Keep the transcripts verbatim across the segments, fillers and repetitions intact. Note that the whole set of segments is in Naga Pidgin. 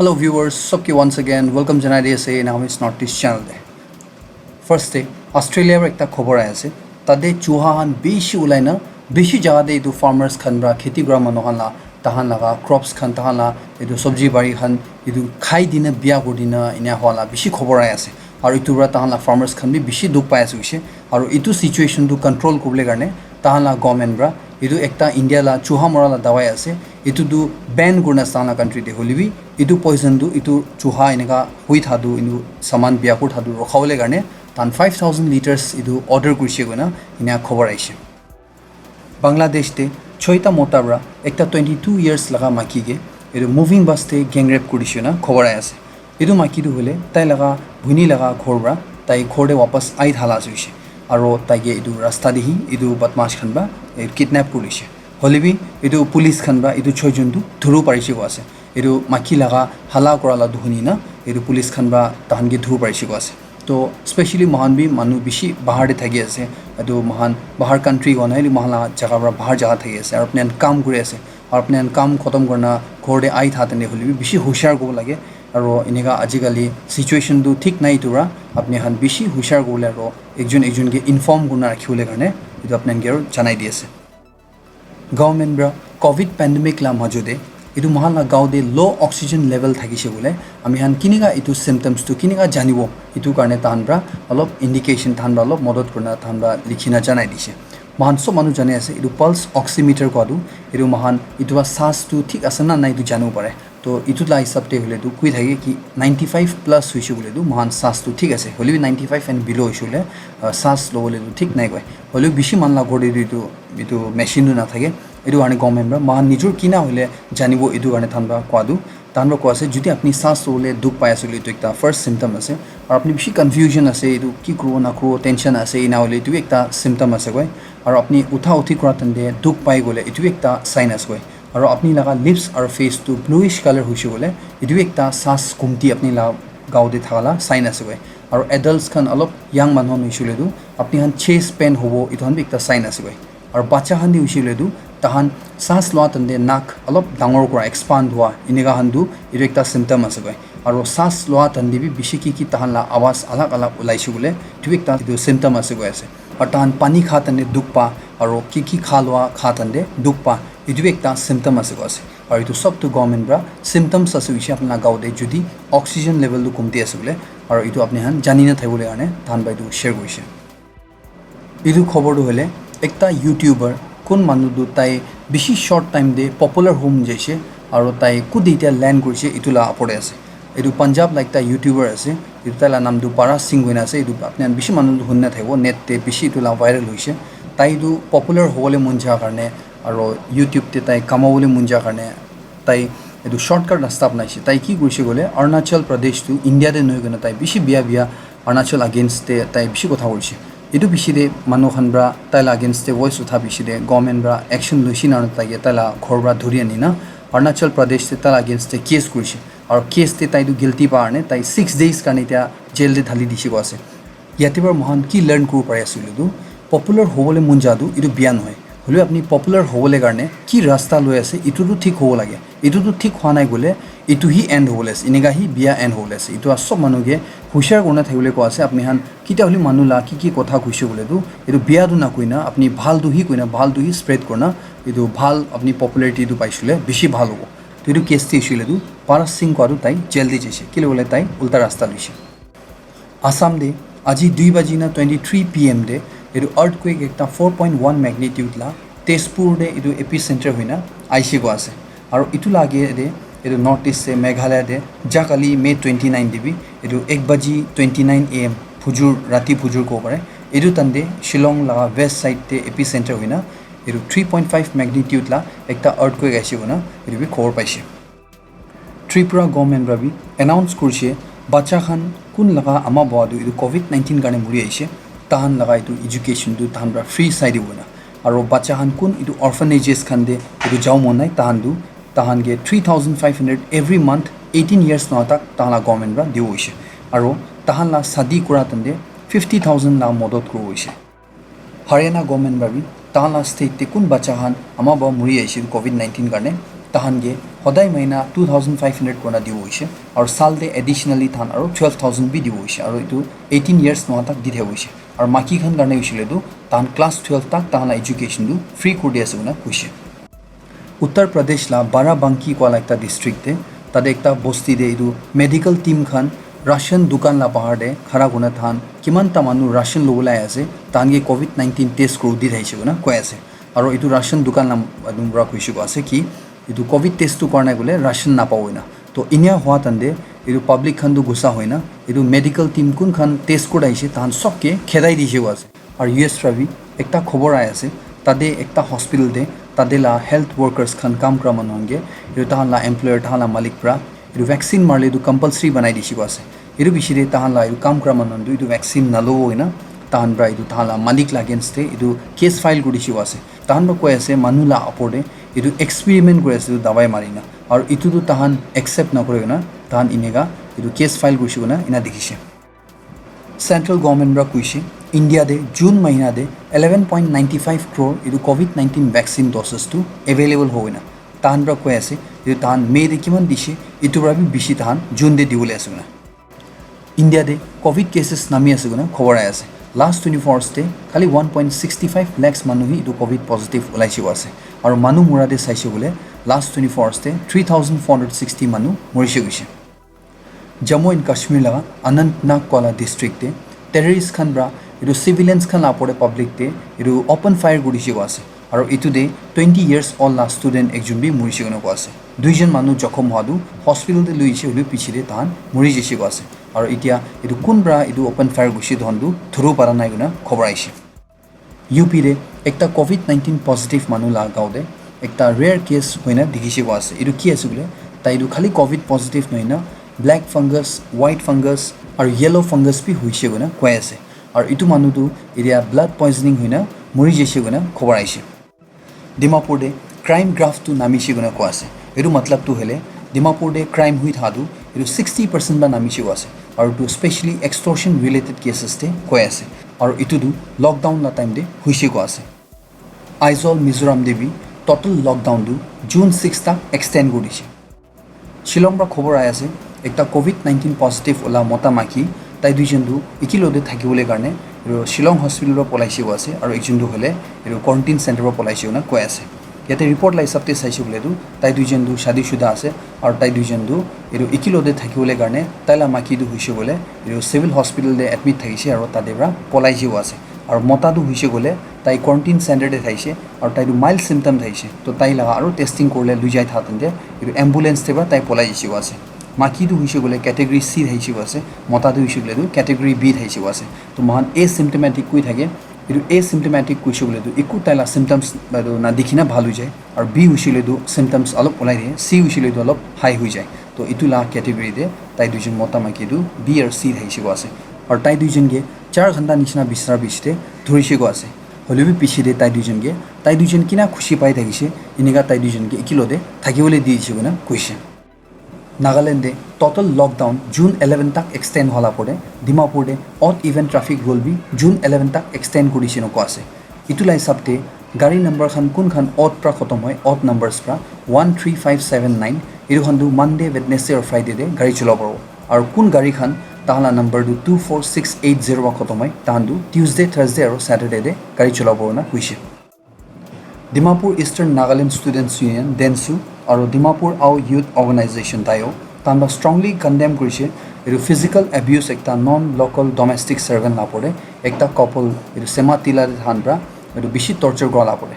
Hello viewers, sobke once again welcome janai di ase Nagamese North East channel te. First te Australia para ekta khobor ahi ase, tate chuha khan bishi ulai na bishi jaga te etu farmers khan para kheti kura manu khan la tahan laga crops khan tahan la etu sobji bari khan etu khai dina biya kuri dina ena hua la bishi khobor ahi ase. Aru etu para tahan la farmers khan bi bishi dukh pai ase hoise. Aru etu situation tu control kuribole karne tahan la government para etu ekta India la chuha mora la dawai ase, etu tu ban kurina ase tahan la country te, hoile bi etu poison tu etu chuha eneka hui tha tu etu saman biya kuri tha tu rukha bole karne tahan five thousand liters etu order kurise koina ena khobor aise. Bangladesh te choita mota para ekta twenty two years laga maiki ke etu moving bus te gang rape kuri dise na khobor ahi ase. Etu maiki tu hoile tai laga bhuni laga ghor para tai ghor te wapas ahi thala ase hoise. Aru tai ke etu rasta te hi etu badmash khan para kidnap kuri dise. Hoile bi etu police khan para etu choi jon tu dhuru parise koa ase. Etu maiki laga hala kura la tu huni na etu police khan para tahan ke dhuru parise koa ase. To specially moikhan bi manu bishi bahar te thaki ase, etu moikhan bahar country howa nahoi le moikhan la jaga para bahar jaga thaki ase, aru apni khan kam kuri ase, aru apni khan kam khotom kurina ghor te ahi tha tene hoile bi bishi hushar kuribo lage. Aru eneka ajikali situation tu thik nai etu para apni khan bishi hushar kuribole aru ekjon ekjon ke inform kurina rakhibole karne etu apni khan ke aru janai di ase. Government para covid pandemic la majo te etu moikhan la gaon te low oxygen level thakise koile ami khan kinika etu symptoms tu kinika janibo, etu karne tahan para olop indication, tahan para olop modot kurina tahan para likhina janai dise. Moikhan sob manu jani ase etu pulse oximeter koa tu etu moikhan etu para saas tu thik ase na nai etu janibo pare. To etu la hisab te hoile tu koi thake ki ninety five plus hoise koile tu moikhan saas tu thik ase, hoile bi ninety five and below hoise koile, ah, saas lobole tu thik nai koi. Hoile bi bishi manu la ghor te tu etu etu machine tu nathake. Etu karne government para moikhan nijor kina hoile janibo, etu karne tahan para koa tu, tahan para koa ase jodi apni saas lobole dukh pai ase koile etu ekta first symptom ase, aru apni bishi confusion ase, etu ki kuribo na kuribo tension ase, ena hoile etu bi ekta symptom ase koi. Aru apni utha uthi kura time te dukh pai koile etu bi ekta sign ase koi. Aru apni laga lips aru face tu bluish color hoise koile etu bi ekta saas kumti apni la gaon te thaka la sign ase koi. Aru adults khan olop young manu khan hoise koile tu apni khan chest pain hobo, etu khan bi ekta sign ase koi. Aru bacha khan te hoise koile tu tahan saas loa time te nak olop dangor kura, expand hua, eneka khan tu etu ekta symptom ase koi. Aru saas loa time te bi bishi ki ki tahan la awaz alag alag ulaise koile etu bi ekta etu symptom ase koi ase. Aru tahan pani kha time te dukh pa aru ki ki kha loa kha time te dukh pa, etu bi ekta symptom ase koi ase. Aru etu sob tu government para symptoms ase hoise apni la gaon te jodi oxygen level tu kumti ase koile, aru etu apni khan jani na thakibole karne tahan para etu share kurise. Etu khobor tu hoile ekta YouTuber kun manu tu tai bishi short time te popular home jaise aru tai kuti tia land kurise etu la opor te ase. Etu Punjab la ekta YouTuber ase, etu tai la naam tu Paras Singh koina ase, etu apni khan bishi manu tu huni na thakibo, net te bishi etu la viral hoise. Tai tu popular hobole mon ja karne aru YouTube te tai kamabole mon ja karne tai etu shortcut rasta apnaise. Tai ki kurise koile Arunachal Pradesh tu India te nohoi kena tai bishi biya biya Arunachal against te tai bishi kotha hoise. Etu bishi te manu khan para tai la against te voice utha bishi te government para action loise na tai ke tai la ghor para dhuri ani na Arunachal Pradesh te tai la against te case kurise. Aru case te tai tu guilty pa karne tai six days karne tia jail te dhali dise koa ase. Yate para moikhan ki learn kuribo pari ase koile tu popular hobole mon ja tu etu biya nohoi. Hoilebi apni popular hobole karne ki rasta loi ase, etu tu thik hobo lage. Etu tu thik hwa nai koile, etu hi end hobole ase, eneka hi biya end hobole ase. Etu a sob manu ke hushar kurina thakibole koa ase. Apni khan kitia hole manu la ki ki kotha kuise koile tu, etu biya tu na koina, apni bhal tu hi koina, bhal tu hi spread kurina, etu bhal apni popularity tu paishe koile bishi bhal hobo. To etu case te hoishe koile tu Paras Singh koa tu tai jail te jaise, kile koile tai ulta rasta loise. Assam te aji dui baji na twenty three P M te etu earthquake ekta four point one magnitude la Tezpur te etu epicenter hoina aise koa ase. Aru etu la age te etu North East te Meghalaya te jakali May twenty nine te bi etu ek baji twenty nine A M phujur, rati phujur kobo pare. Etu time te Shillong laga west side te epicenter hoina etu three point five magnitude la ekta earthquake aise koina etu bi khobor paise. Tripura government para bi announce kurishe, bacha khan kun laga ama baba tu etu covid nineteen karne muri ahishe, tahan laga etu education tu tahan para free sai dibo na. Aro bacha khan kun etu orphanages khan te etu jabo mon nai, tahan tu, tahan ke three thousand five hundred every month, eighteen years noa tak tahan la government para dibo hoishe. Aro tahan la shadi kura time te fifty thousand la modot kuribo hoishe. Haryana government para bi tahan la state te kun bacha khan ama baba muri ahishe covid nineteen karne, tahan ke Hodai mahina two thousand five hundred kurna dibo hoishe, aru sal te additionally tahan aru twelve thousand bi dibo hoishe, aru etu eighteen years noa tak di thabo hoishe. Aru maki khan karne hoishe le tu tahan class twelve tak tahan la education tu free kuri di ase koina hoishe. Uttar Pradesh la Barabanki koa la ekta district te, tate ekta bosti te etu medical team khan ration dukan la bahar te khara kurna tahan kiman ta manu ration lobole ahi ase, tahan ke covid nineteen test kuri di thakishe koina koi ase. Aru etu ration dukan la manu para koishe koa ase ki etu covid test tu kora nai koile ration napabo koina. To inia hua tante etu public khan tu gussa hoina etu medical team kun khan test kuri ahishe tahan sob ke khedai dishe koa ase. Aru U S para bi ekta khobor ahi ase, tate ekta hospital te tate la health workers khan kam kura manu khan ke etu tahan la employer, tahan la malik para etu vaccine marile tu compulsory banai dishe koa ase. Etu bishi te tahan la etu kam kura manu khan tu etu vaccine nalobo koina tahan para etu tahan la malik la against te etu case file kuri dishe koa ase. Tahan para koi ase manu la upor te etu experiment kuri ase etu dawai marina, aru etu tu tahan accept nakuri koina tahan eneka etu case file kurishe koina ena dikhishe. Central government para koishe India te June mahina te eleven point ninety five crore etu covid nineteen vaccine doses tu available hobo koina. Tahan para koi ase etu tahan May te kiman dishe, etu para bi bishi tahan June te dibole ase koina. India te covid cases nami ase koina khobor ahi ase. Last twenty four hours te khali one point sixty five lakhs manu hi etu covid positive ulaishe koa ase. Aru manu mura te saishe koile last twenty four hours te three thousand four hundred sixty manu morishe koishe. Jammu and Kashmir laga Anantnag koa la district te terrorist khan para etu civilians khan la upor te public te etu open fire kuri dishe koa ase. Aru etu te twenty years old la student ekjon bi morishe koina koa ase. Duijon manu jokhom hua tu hospital te lui jishe hoile piche te tahan mori jishe koa ase. Aru etia etu kun para etu open fire kurishe tahan tu thuru para nai koina khobor ahishe. U P te ekta covid nineteen positive manu la gao te ekta rare case hoina dikhishe koa ase. Etu ki ase koile tai tu khali covid positive nohoina black fungus, white fungus aru yellow fungus bi hoishe koina koi ase. Aru etu manu tu etia blood poisoning hoina mori jishe koina khobor ahishe. Dimapur te crime graph tu namishe koina koi ase. Etu matlab tu hoile Dimapur te crime hui tha tu etu sixty percent ba namishe koi ase. Aru tu specially extortion related cases te koi ase. Aru etu tu lockdown la time te huishe koi ase. Aizawl, Mizoram te bi total lockdown tu June six tak extend kuri dishe. Shillong para khobor ahi ase, ekta covid nineteen positive ola mota maiki, tai duijon tu ekilog te thakibole karne, etu Shillong hospital para polaishe koi ase, aru ekjon tu hoile etu quarantine center para polaishe koina koi ase. Yate report la hisab te saishe koile tu, tai duijon tu shadi shuda ase, aru tai duijon tu etu ekilog te thakibole karne, tai la maiki tu hoishe koile, etu civil hospital te admit thakishe, aru tate para polaishe koi ase. Aru mota tu hoishe koile, tai quarantine center te thaishe, aru tai tu mild symptom thaishe. To tai laga aru testing kurle lui jai tha tante, etu ambulance te para tai polai jishe koi ase. Maiki tu hoishe koile category C thaishe koi ase, mota tu hoishe koile tu category B thaishe koi ase. To mohan asymptomatic koi thake, etu asymptomatic koishe koile tu eku tai la symptoms la tu na dikhi na bhal hoi jai. Aru B hoishe koile tu symptoms alop ulai de, C hoishe koile tu alop high hoi jai. To etu la category te tai duijon mota maiki tu B aru C thaishe koi ase. Aru tai duijon ke char ghanta nishina bisra bishi te thurishe koi ase. Hoile bi piche te tai duijon ke, tai duijon kina khushi pai thakishe, enika tai duijon ke ekilog te thakibole di dishe koina koishe. Nagaland te total lockdown June eleven tak extend hola pore, Dimapur te odd even traffic rule bi June eleven tak extend kuri dishe koina koi ase. Etu la hisab te gari number khan kun khan odd pra khotom hoi, odd numbers pra one three five seven nine, etu khan tu Monday, Wednesday or Friday te gari chola paribo. Aru kun gari khan tahan la number tu two four six eight zero pra khotom hoi, tahan tu Tuesday, Thursday aru Saturday te gari chola paribo na koishe. Dimapur Eastern Nagaland Students Union, DENSU, aru Dimapur Ao Youth Organization, DAYO, tahan pra strongly condemn kurishe etu physical abuse ekta non-local domestic servant la pore ekta couple etu Sema Tila te tahan pra etu bishi torture kura la pore.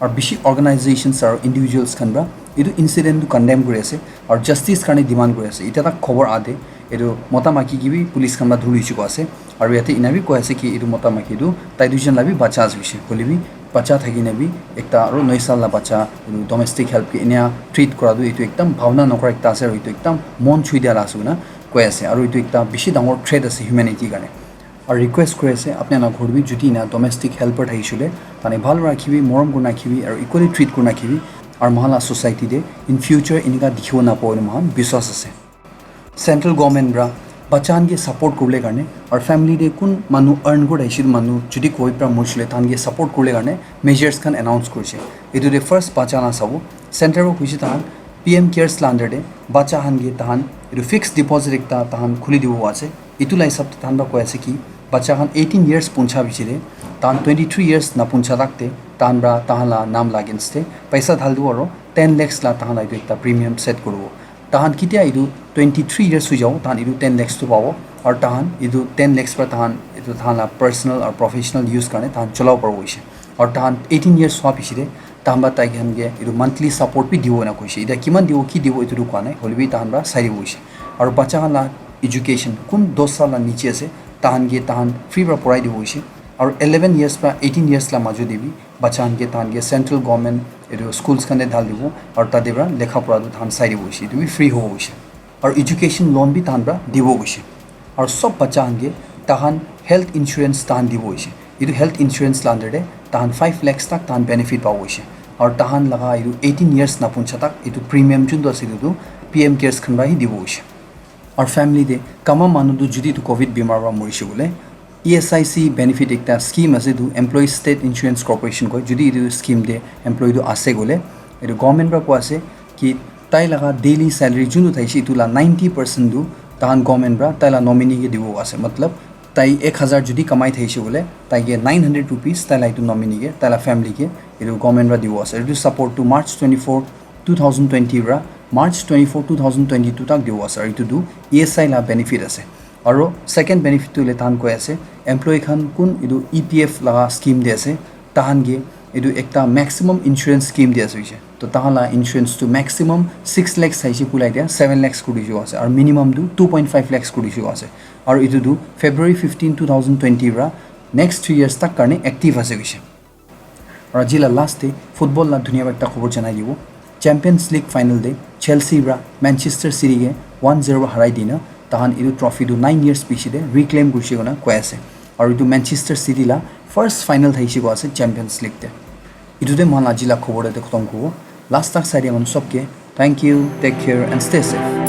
Aru bishi organizations aru individuals khan pra etu incident tu condemn kuri ase aru justice karne demand kuri ase. Itya tak khobor aa de etu mota maiki ke bi police khan pra dhuri loishe koi ase. Aru yate ena bi koi ase ki etu mota maiki tu tai duijon la bi bacha ase koishe. Hoile bi bacha thaki na bi ekta aru noi sal la bacha etu domestic help ke ena treat kura tu etu ekdam bhabna nokra ekta ase aru etu ekdam mon chui dia la ase koina koi ase. Aru etu ekta bishi dangor threat ase humanity karne. Aru request kuri ase, apni khan la ghor bi jodi ena domestic helper thakishe koile, tahan bhal para rakhibi, morom kurina rakhibi, aru equally treat kurina rakhibi. Aru mohan la society te in future enika dikhibo napabo koina mohan biswas ase. Central government pra bacha khan ke support kuribole karne, aru family te kun manu earn kuri thakishe, manu jodi covid pra morishe koile, tahan ke support kuribole karne measures khan announce kurishe. Etu te first bacha la sabo, center pra hoishe tahan P M Cares la under te bacha khan ke tahan etu fixed deposit ekta tahan khuli dibo ase. Etu la hisab te tahan para koi ase ki bacha khan eighteen years puncha piche te tahan twenty three years na puncha tak te tahan para tahan la nam la against te paisa dhal dibo aro ten lakhs la tahan la etu ekta premium set kuribo. Tahan ketia etu twenty three years hoi jabo tahan etu ten lakhs tu pabo. Aru tahan etu ten lakhs para tahan etu tahan la personal aru professional use karne tahan cholabo paribo hoise. Aru tahan eighteen years hua piche te tahan para tai khan ke etu monthly support bi dibo na koise. Etia kiman dibo ki dibo etu tu koa nai, hoile bi tahan para sai dibo hoise. Aru bacha khan la education kun dos sal la niche ase tahan ke tahan free para porai dibo hoise. Aru eleven years para eighteen years la majo te bi bacha khan ke tahan ke central government etu schools khan te dhal dibo aru tate para lekha pora tu tahan sai dibo hoise, etu bi free hobo hoise. Aru education loan bi tahan para dibo hoise. Aru sob bacha khan ke tahan health insurance tahan dibo hoise. Etu health insurance la under te tahan five lakhs tak tahan benefit pabo hoise. Aru tahan laga etu eighteen years na puncha tak etu premium juntu ase etu tu P M Cares khan para hi dibo hoise. Aru family te kama manu tu jodi tu covid bimar para morise bole E S I C benefit ekta scheme ase etu employee state insurance corporation koi, jodi etu scheme te employee tu ase gole etu government para koa ase ki tai laga daily salary juntu thaise etu la ninety percent tu tahan government para tai la nominee ke dibo ase. Matlab tai ek hazar jodi kamai thaise bole tai ke nine hundred rupees tai la etu nominee ke tai la family ke etu government para dibo ase. Etu support tu March twenty four two thousand twenty para March twenty four two thousand twenty two tak dibo ase. Aru etu tu E S I la benefit ase. Aru second benefit tu le tahan koi ase employee khan kun etu E P F laga scheme te ase tahan ke etu ekta maximum insurance scheme te ase hoise. To tahan la insurance tu maximum six lakhs thaise pulai dia seven lakhs kuri dibo ase aru minimum tu two point five lakhs kuri dibo ase. Aru etu tu February fifteen two thousand twenty para next three years tak karne active ase hoise. Aru aji la last te football la dunia para ekta khobor janai dibo. Champions League final te Chelsea para Manchester City ke one zero para harai dina tahan etu trophy tu nine years piche te reclaim kurise kona koi ase. Aru etu Manchester City la first final thaise koa ase Champions League te. Etu te mohan aji la khobor te khotom kuribo. Last tak sai dia manu sob ke thank you, take care and stay safe.